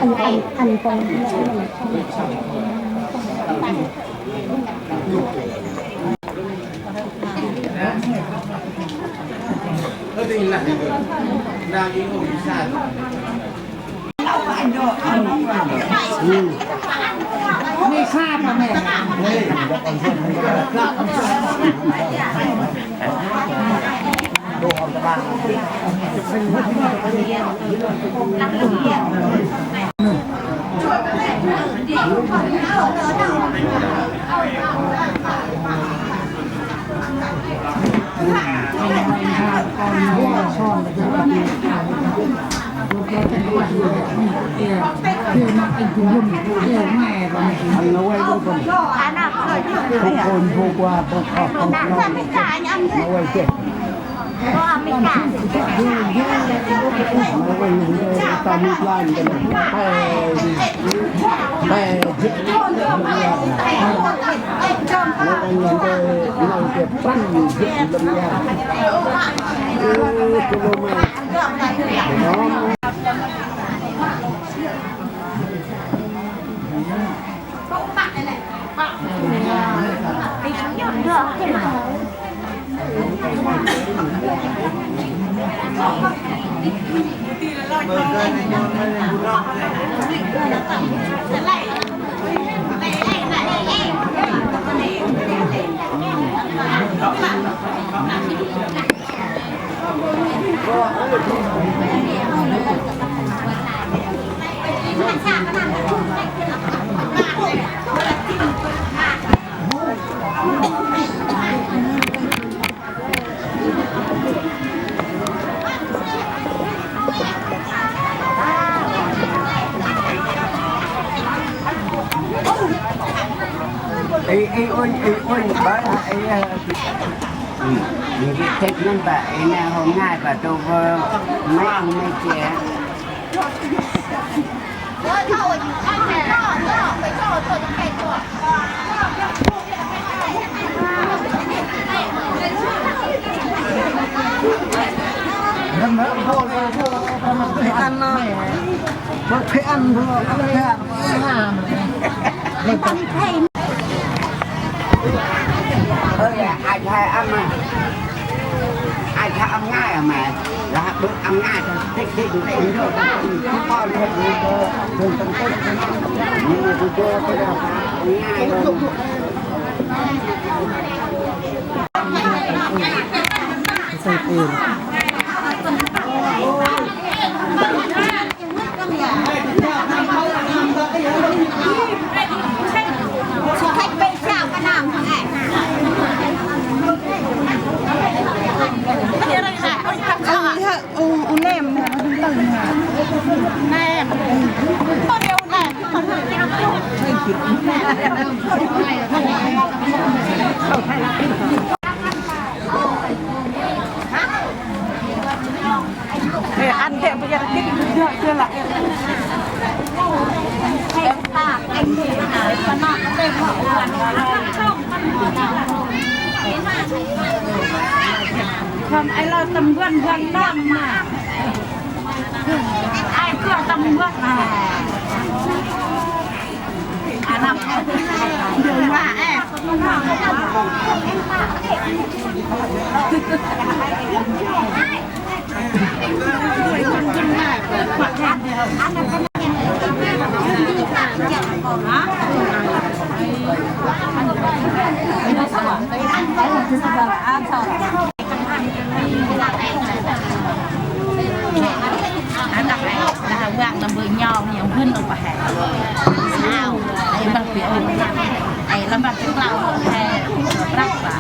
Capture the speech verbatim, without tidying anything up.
Ăn, ăn, ăn con. Ê, ê, ôi, ê, ôi, bác, ê, ê. Ừ, mình cái tết năm bà, ê, nè, hôm nay bà tô vơ, mấy ông mấy trẻ. Ăn, ăn, ăn, ăn. Ơ, ai khai ăn mà. Ai khai ăn ngay hả mày? Là bữa ăn ngay thôi. Thích, thích, thích, thích. Con thật là thường tâm tích. Nhưng mà tôi cho cái là ăn ngay thôi. Ơ, ơ, nem, nem. Ê, ăn kẹo bây giờ là kít được chưa lạ? Em ta, anh thì phải nói cái tên họ là Khân ay lơ tâm ban ban năm ma. Ay kơ tâm ban ma. Anăp. Dơ ma ê. Anăp ê, dah văng nâm bơ̆ nhom, nhom hên nâm pa hê. Ao, ê, băk bi ôh. Ê, lăm băk bi klao hê. Prăk ba.